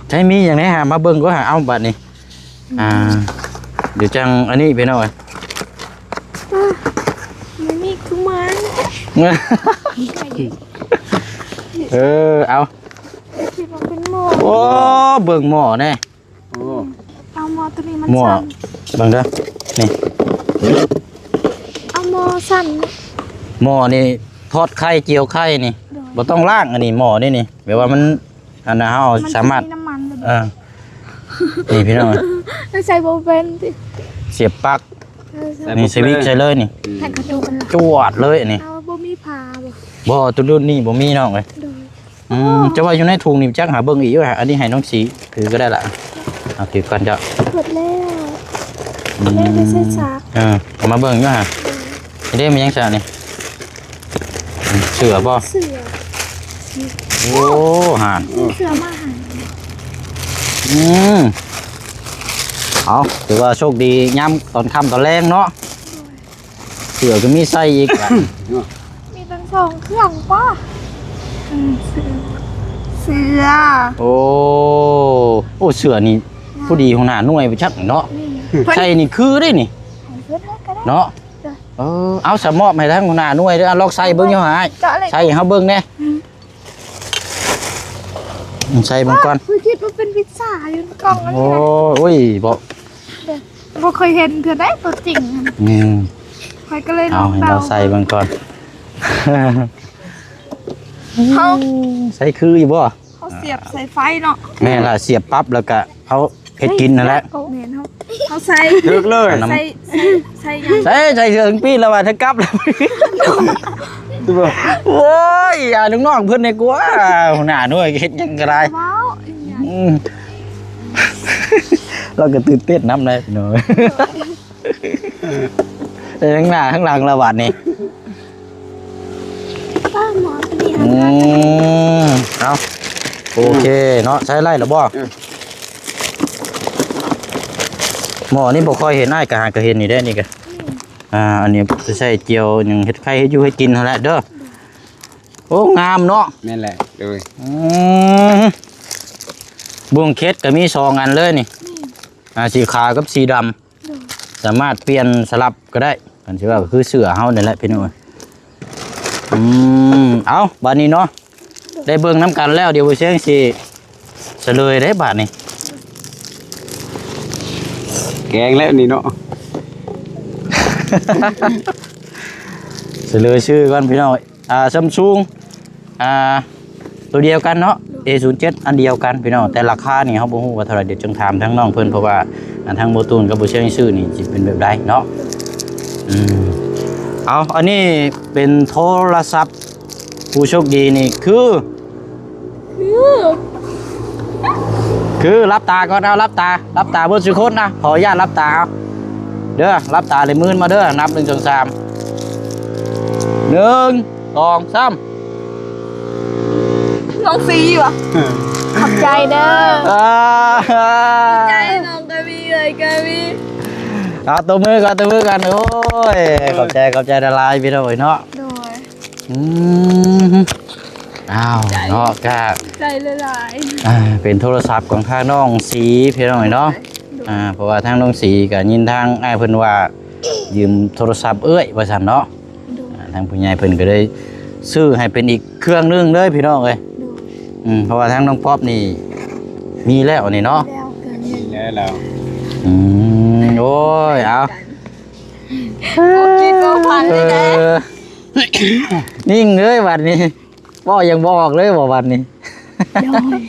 ໃຊ້ມີຫຍັງແດ່ຫາມາເບິ່ງກໍຫາ ເອົາບາດນີ້ ອືມ ອ່າ ດຽວຈັ່ງອັນນີ້ພີ່ນ້ອງເອີຍ. ອ່າ ມັນມີກຸມານ ເອີ ເອົາ ຄິດວ່າເປັນໝໍ້ ໂອ້ ເບິ່ງໝໍ້ແດ່. ໂອ້ ເອົາໝໍ້ໂຕນີ້ມັນ ໝໍ້ ສັ່ນ ເບິ່ງເດີ ນີ້ ເອົາໝໍ້ສັ່ນ ໝໍ້ນີ້ທອດໄຂ່ ຈຽວໄຂ່ນີ້ ໂດຍ ບໍ່ຕ້ອງລ້າງ. ອັນນີ້ໝໍ້ນີ້ນີ້ ແບບວ່າມັນ ອັນນັ້ນ ເຮົາ ມັນ ສາມາດ ຈະມີນ້ຳມັນ ເອີ ນີ້ພີ່ນ້ອງ ໃສ່ບໍ່ເປັນຕິ ສຽບປັກ ເອີ ນີ້ ໃສ່ວິກໃສ່ເລີຍນີ້ ອືມ ແທງກະດູກ ຈວດເລີຍນີ້ ເອົາ ບໍ່ມີຜ້າບໍ່ ບໍ່ ໂຕລຸ້ນນີ້ບໍ່ມີນ້ອງເອີຍ. ໂດຍ ອືມ ອໍ ຈະວ່າຢູ່ໃນຖົງນີ້ຈັກຫາເບິ່ງອີກຢູ່ຫະ. ອັນນີ້ໃຫ້ນ້ອງສີຖືກໍໄດ້ລະ ເອົາຖືກ່ອນເຈົ້າ ເບິດແລ້ວ ອືມ ແລ້ວໄປໃສ່ຊາກ ເອີ ເອົາມາເບິ່ງຢູ່ຫະ. ໂດຍ ເດ້ ມັນຫຍັງຊະນີ້ ເສື້ອບໍ່ ເສື້ອ ໂອ້ ຫານ ເສື້ອມາຫາ ອືມ ເອົາ ຖືວ່າໂຊກດີຍາມຕອນຄ່ຳຕອນແລງເນາະ. ໂດຍ ເສື້ອກໍມີໃສ່ອີກ ມີຕັ້ງສອງເຄື່ອງປະ ເອີ ເສື້ອ ເສື້ອ ໂອ້ ໂອ້ ເສື້ອນີ້ ນະ ຜູ້ດີຫົວໜ້າໜ່ວຍໄປຈັກເນາະ ນີ້ ໃສ່ນີ້ຄືເດ້ນີ້ ໃຫ້ເພິ່ນເຮັດກໍໄດ້ເນາະ. ເອີ ເອົາ ສະມອບໃຫ້ທາງຫົວໜ້າໜ່ວຍເດີ ລອງໃສ່ເບິ່ງຢູ່ຫາ ໃສ່ໃຫ້ເຮົາເບິ່ງແດ່ ອືມ ໃສ່ເບິ່ງກ່ອນ ຂ້ອຍຄິດວ່າເປັນພິຊາຢູ່ໃນກ່ອງອັນນີ້ນະ ໂອ້ຍ ບໍ່ ບໍ່ເຄີຍເຫັນເທື່ອໃດຕົວຈິງ ອືມ ຂ້ອຍກໍເລີຍລອງເດົາ ເອົາໃຫ້ລາວໃສ່ເບິ່ງກ່ອນ ເຮົາ ໃສ່ຄືຢູ່ບໍ່ ເຮົາສຽບໃສ່ໄຟເນາະ ແມ່ນລະ ສຽບປັບແລ້ວກະເອົາ ເຮັດກິນຫັ້ນແຫຼະ ແມ່ນ ເຮົາ ເຮົາໃສ່ ຖືກເລີຍ ໃສ່ ໃສ່ ໃສ່ຫຍັງ ໃສ່ ໃສ່ເສື້ອທັງປີແລ້ວວ່າ ເທິງກັບແລ້ວ ໂອ້ຍ ອາ ລູກນ້ອງເພິ່ນນີ້ກວ່າ ຫົວໜ້າໜ່ວຍເຮັດຫຍັງກໍໄດ້ ເວົ້າອີຫຍັງ ອືມ ລາວກໍຕື່ນເຕັ້ນນຳເດ້ພີ່ນ້ອງ ເອີ ທັງໜ້າທັງຫຼັງລະບາດນີ້ ປ້າໝໍຕົວນີ້ ອືມ ເອົາ ໂອເຄເນາະ ໃຊ້ໄດ້ແລ້ວບໍ່ ເອີ ໝໍນີ້ບໍ່ຄ່ອຍເຫັນ ອ້າຍກໍຫາກໍເຫັນຢູ່ເດ້ ນີ້ກໍ ອືມ ອ່າ ອັນນີ້ໃຊ້ຈຽວຫຍັງ ເຮັດໄຂ່ເຮັດຢູ່ເຮັດກິນຫັ້ນແຫຼະເດີ ໂອ້ ງາມເນາະ ແມ່ນແຫຼະ ໂດຍ ອືມ ບ່ວງເຂັດກໍມີສອງອັນເລີຍນີ້ ອືມ ອ່າ ສີຂາວກັບສີດຳ ໂດຍ ສາມາດປ່ຽນສະຫຼັບກໍໄດ້ ຄັນຊິວ່າກໍຄືເສື້ອເຮົານີ້ແຫຼະພີ່ນ້ອງ ອືມ ເອົາ ບາດນີ້ເນາະ ໄດ້ເບິ່ງນຳກັນແລ້ວ ດຽວບໍ່ຊຽງຊິສະເຫຼີຍເດ້ບາດນີ້ ແກງແລ້ວນີ້ເນາະ ສະເຫຼີຍຊື່ກ່ອນພີ່ນ້ອງ ອ່າ ຊຳຊຸງ ອ່າ ໂຕດຽວກັນເນາະ ເອສູນເຈັດ ອັນດຽວກັນພີ່ນ້ອງ ແຕ່ລາຄານີ້ເຮົາບໍ່ຮູ້ວ່າເທົ່າໃດ ດຽວຈຶ່ງຖາມທາງນ້ອງເພິ່ນ ເພາະວ່າ ອ່າ ທາງບໍ່ຕູນກັບບໍ່ເຊື່ອງຊື່ນີ້ຊິເປັນແບບໃດເນາະ ອືມ ເອົາ ອັນນີ້ເປັນໂທລະສັບ ຜູ້ໂຊກດີນີ້ຄື ຄື ຄື ຫຼັບຕາກ່ອນ ເອົາ ຫຼັບຕາ ຫຼັບຕາເບິດສູ່ຄົນນະ ຂໍອະນຸຍາດຫຼັບຕາ ເອົາ ເດີ ຫຼັບຕາເລີຍ ມືນມາເດີ ນັບ ໜຶ່ງ ສອງ ສາມ ໜຶ່ງ ສອງ ສາມ ນ້ອງຊີຫວະ ຂອບໃຈເດີ ອ່າ ຂອບໃຈນ້ອງກະມີ ເອື້ອຍກະມີ ເອົາ ຕົບມືກ່ອນ ຕົບມືກ່ອນ ໂອ້ຍ ຂອບໃຈ ຂອບໃຈຫຼາຍໆ ພີ່ນ້ອງເອີຍເນາະ ໂດຍ ອືມ ອ້າວ ເນາະ ກະ ໃຈຫຼາຍໆ ອ່າ ເປັນໂທລະສັບຂອງທາງນ້ອງສີ ພີ່ນ້ອງເອີຍເນາະ ໂດຍ ອ່າ ເພາະວ່າທາງນ້ອງສີກະຍິນທາງອ້າຍເພິ່ນວ່າ ຢືມໂທລະສັບເອື້ອຍວ່າຊັ້ນເນາະ ໂດຍ ອ່າ ທາງຜູ້ໃຫຍ່ເພິ່ນກໍເລີຍຊື້ໃຫ້ເປັນອີກເຄື່ອງໜຶ່ງເລີຍພີ່ນ້ອງເອີຍ ໂດຍ ອືມ ເພາະວ່າທາງນ້ອງປັອບນີ້ມີແລ້ວນີ້ເນາະ ມີແລ້ວ ອືມ ໂອ້ຍ ເອົາ ບໍ່ຄິດບໍ່ຝັນເລີຍນະ ເອີ ນິ່ງເລີຍບັດນີ້ ເວົ້າຫຍັງບໍ່ອອກເລີຍບໍ່ບັດນີ້ ໂດຍ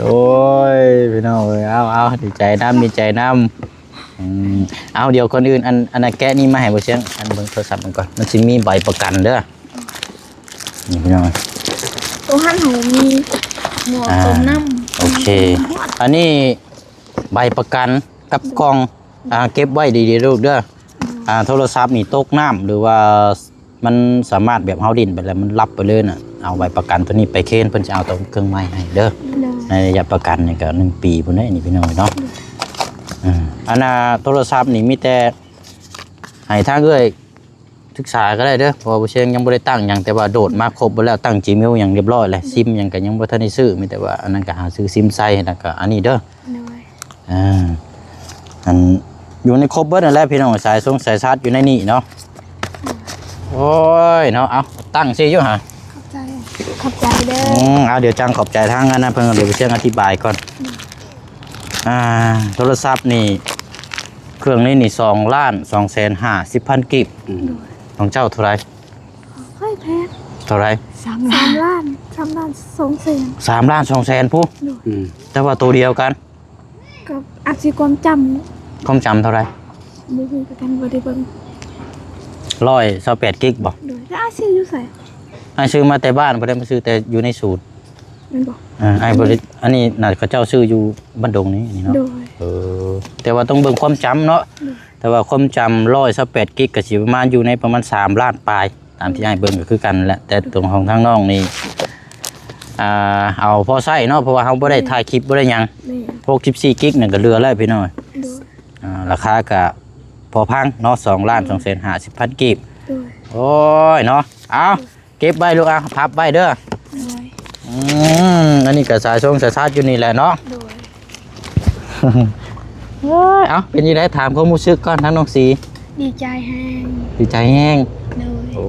ໂອ້ຍ ພີ່ນ້ອງເອີຍ ເອົາ ເອົາ ດີໃຈນຳ ດີໃຈນຳ ອືມ ເອົາ ດຽວກ່ອນອື່ນ ອັນ ອັນນັ້ນແກະນີ້ມາໃຫ້ບໍ່ຊຽງ ອັນເບິ່ງໂທລະສັບມັນກ່ອນ ມັນຊິມີໃບປະກັນເດີ ນີ້ພີ່ນ້ອງ ໂຕຫັ້ນເຮົາມີໝໍ້ ອ່າ ຕົ້ມນ້ຳ ໂອເຄ ອັນນີ້ໃບປະກັນກັບກ່ອງ ອ່າ ເກັບໄວ້ດີໆລູກເດີ ອ່າ ໂທລະສັບນີ້ຕົກນ້ຳ ຫຼືວ່າມັນສາມາດແບບເຮົາຫຼິ້ນໄປແລ້ວມັນຫຼັບໄປເລີຍນະ ເອົາໃບປະກັນໂຕນີ້ໄປເຄລມ ເພິ່ນຈະເອົາໂຕເຄື່ອງໃໝ່ໃຫ້ເດີ ໂດຍ ໃນໄລຍະປະກັນນີ້ກໍໜຶ່ງປີພຸ້ນເດ້ ນີ້ພີ່ນ້ອງເນາະ ໂດຍ ເອີ ອັນນ່າ ໂທລະສັບນີ້ມີແຕ່ໃຫ້ທາງເອື້ອຍ ສຶກສາກໍໄດ້ເດີ ເພາະວ່າບໍ່ຊຽງຍັງບໍ່ໄດ້ຕັ້ງຫຍັງ ແຕ່ວ່າໂຫຼດມາຄົບເບິດແລ້ວ ຕັ້ງຈີເມວຫຍັງຮຽບຮ້ອຍແລ້ວ ຊິມຫຍັງກໍຍັງບໍ່ທັນໄດ້ຊື້ ມີແຕ່ວ່າອັນນັ້ນກໍຫາຊື້ຊິມໃສ່ ແລ້ວກໍອັນນີ້ເດີ ໂດຍ ອ່າ ອັນຢູ່ໃນຄົບເບິດນັ້ນແຫຼະພີ່ນ້ອງ ສາຍຊົງສາຍຊາດຢູ່ໃນນີ້ເນາະ ໂອ້ຍເນາະ ເອົາຕັ້ງຊີ້ຢູ່ຫາ ຂອບໃຈ ຂອບໃຈເດີ ອືມ ເອົາ ດຽວຈັ່ງຂອບໃຈທາງອັນນັ້ນເພິ່ນ ດຽວບໍ່ຊຽງອະທິບາຍກ່ອນ ອ່າ ໂທລະສັບນີ້ ເຄື່ອງນີ້ນີ້ ສອງລ້ານສອງແສນຫ້າສິບພັນກີບ ອືມ ຂອງເຈົ້າເທົ່າໃດ? ຂ້ອຍແພງ ເທົ່າໃດ? ສາມລ້ານ ສາມລ້ານ ສາມລ້ານສອງແສນ ສາມລ້ານສອງແສນພຸ້ນ ໂດຍ ອືມ ແຕ່ວ່າໂຕດຽວກັນ ກໍອາດຊິຄວາມຈຳ ຄວາມຈຳເທົ່າໃດ? ບໍ່ຮູ້ຄືກັນ ບໍ່ໄດ້ເບິ່ງ ຮ້ອຍຊາວແປດກິກບໍ່? ໂດຍ ແລ້ວອ້າຍຊື້ຢູ່ໃສ? ອ້າຍຊື້ມາແຕ່ບ້ານ ບໍ່ໄດ້ມາຊື້ແຕ່ຢູ່ໃນສູນ ແມ່ນບໍ່? ເອີ ອ້າຍບໍ່ໄດ້ ອັນນີ້ນະ ເຂົາເຈົ້າຊື້ຢູ່ບ້ານດົງນີ້ ນີ້ເນາະ ໂດຍ ເອີ ແຕ່ວ່າຕ້ອງເບິ່ງຄວາມຈຳເນາະ ໂດຍ ແຕ່ວ່າຄວາມຈຳຮ້ອຍຊາວແປດກິກ ກໍຊິປະມານຢູ່ໃນປະມານສາມລ້ານປາຍ ຕາມທີ່ອ້າຍເບິ່ງກໍຄືກັນແຫຼະ ແຕ່ຕົວຂອງທາງນ້ອງນີ້ ອ່າ ເອົາພໍໃຊ້ເນາະ ເພາະວ່າເຮົາບໍ່ໄດ້ ແມ່ນ ຖ່າຍຄລິບ ບໍ່ໄດ້ຫຍັງ ແມ່ນ ຫົກສິບສີ່ກິກນັ້ນກໍເຫຼືອແລ້ວພີ່ນ້ອງ ໂດຍ ອ່າ ລາຄາກໍພໍຟັງເນາະ ສອງລ້ານສອງແສນຫ້າສິບພັນກີບ ໂດຍ ໂອ້ຍເນາະ ເອົາ ເກັບໄວ້ລູກ ເອົາ ພັບໄວ້ເດີ ໂດຍ ອືມ ອັນນີ້ກໍສາຍຊົງສາຍຊາດຢູ່ນີ້ແຫຼະເນາະ ໂດຍ ໂອ້ຍ ເອົ້າ ເປັນຈັ່ງໃດ ຖາມຄວາມຮູ້ສຶກກ່ອນ ທາງນ້ອງສີ ດີໃຈແຮງ ດີໃຈແຮງ ໂດຍ ໂອ້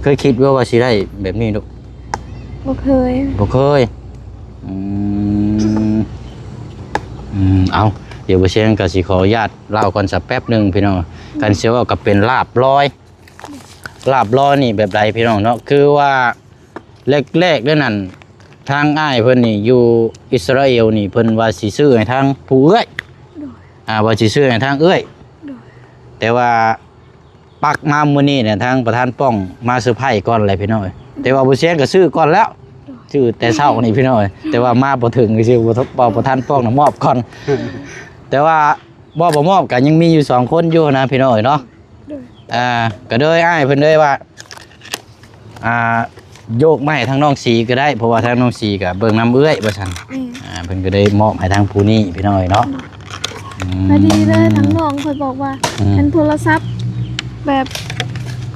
ເຄີຍຄິດບໍ່ວ່າຊິໄດ້ແບບນີ້ລູກ? ບໍ່ເຄີຍ ບໍ່ເຄີຍ ອືມ ອືມ ເອົ້າ ດຽວບໍ່ຊຽງກໍຊິຂໍອະນຸຍາດເລົ່າກ່ອນສະແປັບໜຶ່ງພີ່ນ້ອງ ຄັນຊິເວົ້າກໍເປັນລາບລອຍ ລາບລອຍນີ້ແບບໃດພີ່ນ້ອງເນາະ ຄືວ່າແລກໆເລີຍນັ້ນ ທາງອ້າຍເພິ່ນນີ້ຢູ່ອິດສະຣາເອວນີ້ ເພິ່ນວ່າຊິຊື້ໃຫ້ທາງຜູ້ເອື້ອຍ ໂດຍ ອ່າ ວ່າຊິຊື້ໃຫ້ທາງເອື້ອຍ ໂດຍ ແຕ່ວ່າປັກມາມື້ນີ້ນະ ທາງປະທານປ້ອງມາເຊີໄພກ່ອນແຫຼະພີ່ນ້ອງເອີຍ ໂດຍ ແຕ່ວ່າບໍ່ຊຽງກໍຊື້ກ່ອນແລ້ວ ໂດຍ ຊື້ແຕ່ເຊົ້ານີ້ພີ່ນ້ອງເອີຍ ແຕ່ວ່າມາບໍ່ເຖິງຊື່ໆ ປະທານປ້ອງນະມອບກ່ອນ ແຕ່ວ່າມອບບໍ່ມອບກໍຍັງມີຢູ່ສອງຄົນຢູ່ນະພີ່ນ້ອງເອີຍເນາະ ໂດຍ ອ່າ ກໍເລີຍອ້າຍເພິ່ນເລີຍວ່າ ອ່າ ໂຍກມາໃຫ້ທາງນ້ອງສີກໍໄດ້ ເພາະວ່າທາງນ້ອງສີກໍເບິ່ງນຳເອື້ອຍວ່າຊັ້ນ ແມ່ນ ອ່າ ເພິ່ນກໍໄດ້ມອບໃຫ້ທາງຜູ້ນີ້ພີ່ນ້ອງເນາະ ອືມ ພໍດີເລີຍ ທາງນ້ອງຂ້ອຍບອກວ່າ ອືມ ອັນໂທລະສັບ ແບບ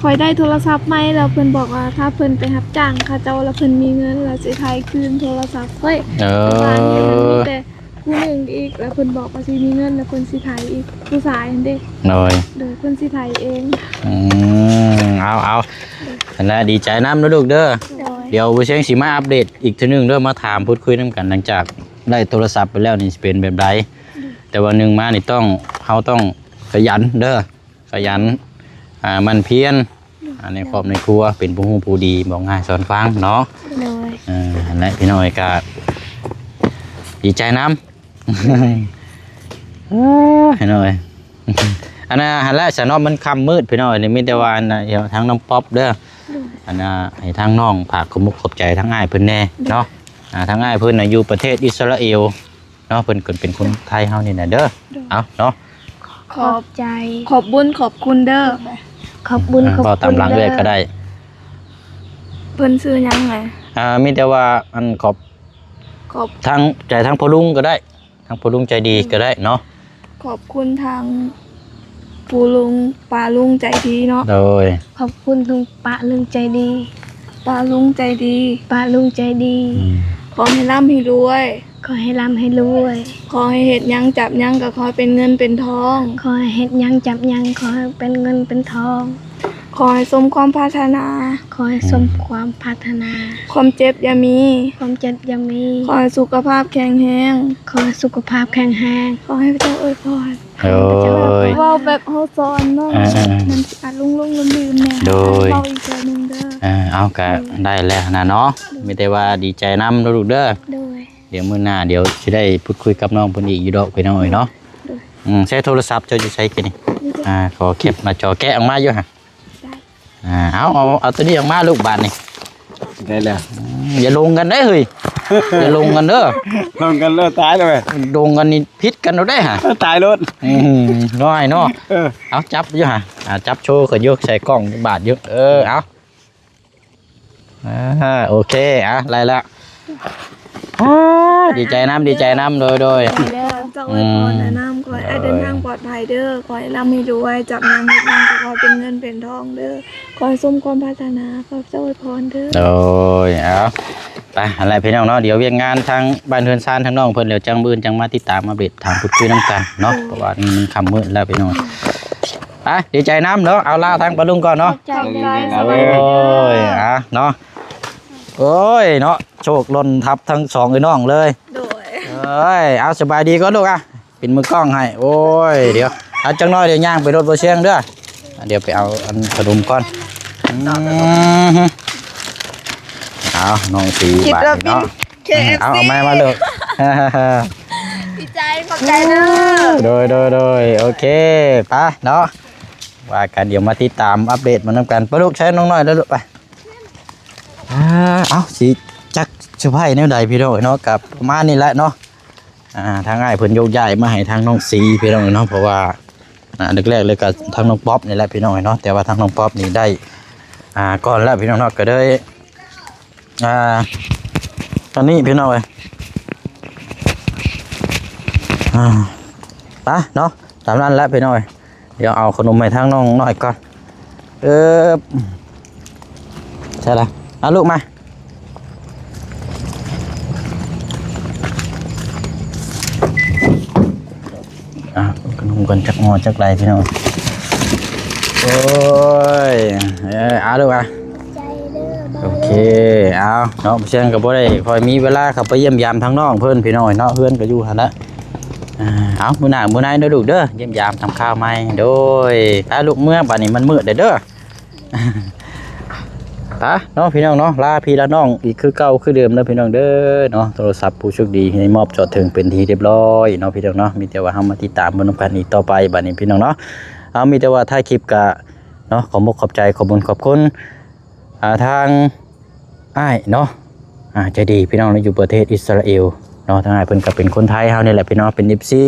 ຂ້ອຍໄດ້ໂທລະສັບໃໝ່ແລ້ວ ເພິ່ນບອກວ່າຖ້າເພິ່ນໄປຮັບຈ້າງເຂົາເຈົ້າ ແລ້ວເພິ່ນມີເງິນ ແລ້ວຊິໄຖ່ຄືນໂທລະສັບຂ້ອຍ ເອີ ແຕ່ວ່າອັນນີ້ມັນມີແຕ່ ຜູ້ໜຶ່ງອີກ ແລ້ວເພິ່ນບອກວ່າຊິມີເງິນ ແລ້ວເພິ່ນຊິໄຖອີກ ຜູ້ຊາຍຫັ້ນເດ້ ໂດຍ ໂດຍ ເພິ່ນຊິໄຖເອງ ອືມ ເອົາ ເອົາ ໂດຍ ຫັ້ນແຫຼະ ດີໃຈນຳເດີລູກເດີ ໂດຍ ດຽວບໍ່ຊຽງຊິມາອັບເດດອີກເທື່ອໜຶ່ງເດີ ມາຖາມພູດຄຸຍນຳກັນ ຫຼັງຈາກໄດ້ໂທລະສັບໄປແລ້ວນີ້ຊິເປັນແບບໃດ ໂດຍ ແຕ່ວ່າໜຶ່ງມານີ້ຕ້ອງ ເຮົາຕ້ອງຂະຫຍັນເດີ ຂະຫຍັນ ອ່າ ໝັ່ນພຽນ ອ່າ ໃນຄອບໃນຄົວ ເປັນຜູ້ຮູ້ຜູ້ດີ ບອກງ່າຍສອນຟັງເນາະ ໂດຍ ເອີ ຫັ້ນແຫຼະ ພີ່ນ້ອງເອີຍ ກະດີໃຈນຳ ເອີ ພີ່ນ້ອງເອີຍ ອັນນັ້ນຫັ້ນແຫຼະ ສະເນາະ ມັນຄ່ຳມືດ ພີ່ນ້ອງເອີຍ ນີ້ມີແຕ່ວ່າ ອັນນ່າ ທາງນ້ອງປັອບເດີ ໂດຍ ອັນນ່າ ໃຫ້ທາງນ້ອງຝາກຂອບມຸກຂອບໃຈທາງອ້າຍເພິ່ນແດ່ເນາະ ໂດຍ ອ່າ ທາງອ້າຍເພິ່ນນະຢູ່ປະເທດອິດສະຣາເອວ ເນາະ ເພິ່ນກໍເປັນຄົນໄທເຮົານີ້ນະເດີ ໂດຍ ເອົາເນາະ ຂອບໃຈ ຂອບບຸນຂອບຄຸນເດີ ຂອບບຸນ ເອີ ຂອບຄຸນ ເວົ້າຕາມຫຼັງເອື້ອຍກໍໄດ້ ເພິ່ນຊື່ຫຍັງນະ ອ່າ ມີແຕ່ວ່າ ອັນ ຂອບ ຂອບ ທາງໃຈທາງພໍ່ລຸງກໍໄດ້ ທາງພໍ່ລຸງໃຈດີກໍໄດ້ເນາະ ຂອບຄຸນທາງ ປູລຸງ ປ້າລຸງໃຈດີເນາະ ໂດຍ ຂອບຄຸນລຸງ ປ້າລຸງໃຈດີ ປ້າລຸງໃຈດີ ປ້າລຸງໃຈດີ ອືມ ຂໍໃຫ້ລ່ຳໃຫ້ລວຍ ຂໍໃຫ້ລ່ຳໃຫ້ລວຍ ຂໍໃຫ້ເຮັດຫຍັງຈັບຫຍັງກໍຂໍໃຫ້ເປັນເງິນເປັນທອງ ຂໍໃຫ້ເຮັດຫຍັງຈັບຫຍັງຂໍໃຫ້ເປັນເງິນເປັນທອງ ຂໍໃຫ້ສົມຄວາມປາດຖະໜາ ຂໍໃຫ້ສົມຄວາມປາດຖະໜາ ຄວາມເຈັບຢ່າມີ ຄວາມເຈັບຢ່າມີ ຂໍໃຫ້ສຸຂະພາບແຂງແຮງ ຂໍໃຫ້ສຸຂະພາບແຂງແຮງ ຂໍໃຫ້ພະເຈົ້າອວຍພອນ ໂອ້ຍ ເວົ້າແບບເຮົາສອນເນາະ ອ່າໆ ມັນອາດຫຼົງໆລືມໆແດ່ ໂດຍ ເວົ້າອີກເທື່ອໜຶ່ງເດີ ເອີ ເອົາ ກະໄດ້ແລ້ວນະເນາະ ໂດຍ ມີແຕ່ວ່າດີໃຈນຳເດີລູກເດີ ໂດຍ ດຽວມື້ໜ້າ ດຽວຊິໄດ້ພູດຄຸຍກັບນ້ອງເພິ່ນອີກຢູ່ດອກ ພີ່ນ້ອງເອີຍເນາະ ໂດຍ ອືມ ໃຊ້ໂທລະສັບເຈົ້າຢູ່ໃສກີ້ນີ້ ອ່າ ຂໍແຄປໜ້າຈໍ ແກະອອກມາຢູ່ຫະ ໄດ້ ອ່າ ເອົາ ເອົາ ເອົາໂຕນີ້ອອກມາລູກບາດນີ້ ໄດ້ແລ້ວ. ອືມ ຢ່າລົງກັນເດ້ເຮີ້ຍ ຢ່າລົງກັນເດີ. ລົງກັນແລ້ວຕາຍແລ້ວເວີ້ຍ. ລົງກັນນີ້ຜິດກັນແລ້ວເດ້ຫະ ຕາຍໂລດ. ອືມ ນ້ອຍເນາະ. ເອີ ເອົາຈັບຢູ່ຫະ ອ່າ ຈັບໂຊຂຶ້ນຢູ່ ໃສ່ກ້ອງບາດຢູ່. ເອີ ເອົາ ອ່າ ໂອເຄ ອ່ະ ໄດ້ແລ້ວ. ອ່າ ດີໃຈນຳ ດີໃຈນຳ. ໂດຍ ໂດຍ ເຈົ້າອວຍພອນ ອືມ ແນະນຳ ຂໍໃຫ້ອ້າຍເດີນທາງປອດໄພເດີ ໂດຍ ຂໍໃຫ້ລ່ຳໃຫ້ລວຍ ຈັບຫຍັງເຮັດຫຍັງກໍຂໍເປັນເງິນເປັນທອງເດີ ຂໍສົມຄວາມປາດຖະໜາ ຂໍເຈົ້າອວຍພອນເດີ. ໂດຍ ເອົາ ໄປ ຫັ້ນແຫຼະພີ່ນ້ອງເນາະ. ດຽວວຽກງານທາງບ້ານເຮືອນຊານທາງນ້ອງເພິ່ນ ແລ້ວຈັ່ງມື້ອື່ນຈັ່ງມາຕິດຕາມອັບເດດ ຖາມພູດຄຸຍນຳກັນເນາະ ໂດຍ ເພາະວ່ານີ້ມັນຄ່ຳມືດແລ້ວພີ່ນ້ອງ. ໄປ ດີໃຈນຳເນາະ. ເອົາ ລາທາງປ້າລຸງກ່ອນເນາະ. ຂອບໃຈ ຂອບໃຈ ໂດຍ ສະບາຍດີເດີ. ອ່ະເນາະ ໂອ້ຍເນາະ ໂຊກຫຼົ່ນທັບທັງສອງເອື້ອຍນ້ອງເລີຍ. ໂດຍ ເອີຍ ເອົາ ສະບາຍດີກ່ອນລູກ. ອ່ະ ເປັນມືກ້ອງໃຫ້. ໂອ້ຍ ດຽວ ອ່ະ ຈັກໜ້ອຍດຽວຍ່າງໄປລົດບໍ່ຊຽງເດີ ດຽວໄປເອົາອັນຂະໜົມກ່ອນ. ອືມ ເອົາ ນ້ອງສີ ບາດນີ້ເນາະ ເອົາ ເອົາໄມ້ມາລູກ. ດີໃຈ ຂອບໃຈເດີ. ໂດຍ ໂດຍ ໂດຍ ໂອເຄ ໄປເນາະ ວ່າກັນ ດຽວມາຕິດຕາມອັບເດດມານຳກັນ. ໄປລູກ ໃຊ້ນ້ອງນ້ອຍແລ້ວລູກ ໄປ. ອ່າ ເອົາ ຊິຈັກເຊີໄພແນວໃດພີ່ນ້ອງເອີຍເນາະ ກໍປະມານນີ້ແຫຼະເນາະ. ອ່າ ທາງອ້າຍເພິ່ນໂຍກຍ້າຍມາໃຫ້ທາງນ້ອງສີພີ່ນ້ອງເອີຍເນາະ ເພາະວ່າ ອ່າ ແລກໆເລີຍກໍທາງນ້ອງປັອບນີ້ແຫຼະພີ່ນ້ອງເອີຍເນາະ ແຕ່ວ່າທາງນ້ອງປັອບນີ້ໄດ້ ອ່າ ກ່ອນແລ້ວພີ່ນ້ອງເນາະ ກໍເລີຍ ອ່າ ອັນນີ້ພີ່ນ້ອງເອີຍ ອ່າ ໄປເນາະ ຕາມນັ້ນແຫຼະພີ່ນ້ອງເອີຍ. ດຽວເອົາຂະໜົມໃຫ້ທາງນ້ອງນ້ອຍກ່ອນ. ເອີ ໃຊ່ລະ ເອົາລູກມາ ອ່ະ ຂະໜົມກ່ອນ ຈັກໝໍ້ຈັກໃດພີ່ນ້ອງ. ໂອ້ຍ ເອີ ເອົາລູກມາ. ໂອເຄ ເອົາເນາະ ເຊຍງກໍບໍ່ໄດ້ຄ່ອຍມີເວລາເຂົ້າໄປຢ້ຽມຢາມທາງນ້ອງເພິ່ນພີ່ນ້ອງເນາະ ເຮືອນກໍຢູ່ຫັ້ນລະ. ອ່າ ເອົາ ມື້ໜ້າມື້ໃນເດີລູກເດີ ຢ້ຽມຢາມທຳຂ່າວໃໝ່. ໂດຍ ໄປລູກເມືອ ບາດນີ້ມັນມືດແລ້ວເດີ. ໄປເນາະພີ່ນ້ອງເນາະ ລາພີ່ລານ້ອງອີກຄືເກົ່າຄືເດີມເດີພີ່ນ້ອງເດີເນາະ. ໂທລະສັບຜູ້ໂຊກດີໄດ້ມອບຈອດເຖິງເປັນທີ່ຮຽບຮ້ອຍເນາະພີ່ນ້ອງເນາະ. ມີແຕ່ວ່າເຮົາມາຕິດຕາມເບິ່ງນຳກັນອີກຕໍ່ໄປ ບາດນີ້ພີ່ນ້ອງເນາະ. ເອົາ ມີແຕ່ວ່າທ້າຍຄລິບກະເນາະ ຂໍມຸກຂອບໃຈ ຂອບບຸນຂອບຄຸນ ອ່າ ທາງ ອ້າຍເນາະ ອ່າ ໃຈດີພີ່ນ້ອງເນາະ ຢູ່ປະເທດອິດສະຣາເອວເນາະ. ທາງອ້າຍເພິ່ນກໍເປັນຄົນໄທເຮົານີ້ແຫຼະພີ່ນ້ອງ ເປັນເອັຟຊີ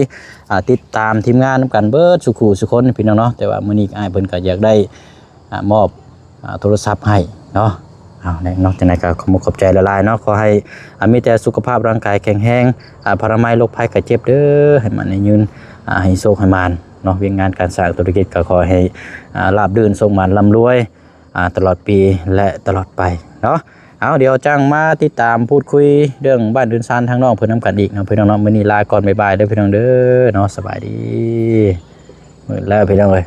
ອ່າ ຕິດຕາມທີມງານນຳກັນເບິດສູ່ຄູ່ສູ່ຄົນພີ່ນ້ອງເນາະ. ແຕ່ວ່າມື້ນີ້ອ້າຍເພິ່ນກໍຢາກໄດ້ ອ່າ ມອບ ອ່າ ໂທລະສັບໃຫ້ເນາະ. ເອົາແຫຼະເນາະ ຈັ່ງໃດກໍຂອບມຸກຂອບໃຈຫຼາຍໆເນາະ. ຂໍໃຫ້ ອ່າ ມີແຕ່ສຸຂະພາບຮ່າງກາຍແຂງແຮງ ອ່າ ພະລາໄມໂລກໄພໄຂ້ເຈັບເດີ ໃຫ້ໝັ້ນໃຫ້ຍືນ ອ່າ ໃຫ້ໂຊກໃຫ້ໝານເນາະ. ວຽກງານການສ້າງທຸລະກິດກໍຂໍໃຫ້ ອ່າ ລາບລື່ນ ໂຊກໝານ ລ່ຳລວຍ ອ່າ ຕະຫຼອດປີ ແລະ ຕະຫຼອດໄປເນາະ. ເອົາ ດຽວຈັ່ງມາຕິດຕາມພູດຄຸຍເລື່ອງບ້ານເຮືອນຊານທາງນ້ອງເພິ່ນນຳກັນອີກເນາະພີ່ນ້ອງເນາະ. ມື້ນີ້ລາກ່ອນ ບາຍບາຍເດີພີ່ນ້ອງເດີເນາະ. ສະບາຍດີ. ມືດແລ້ວພີ່ນ້ອງເອີຍ.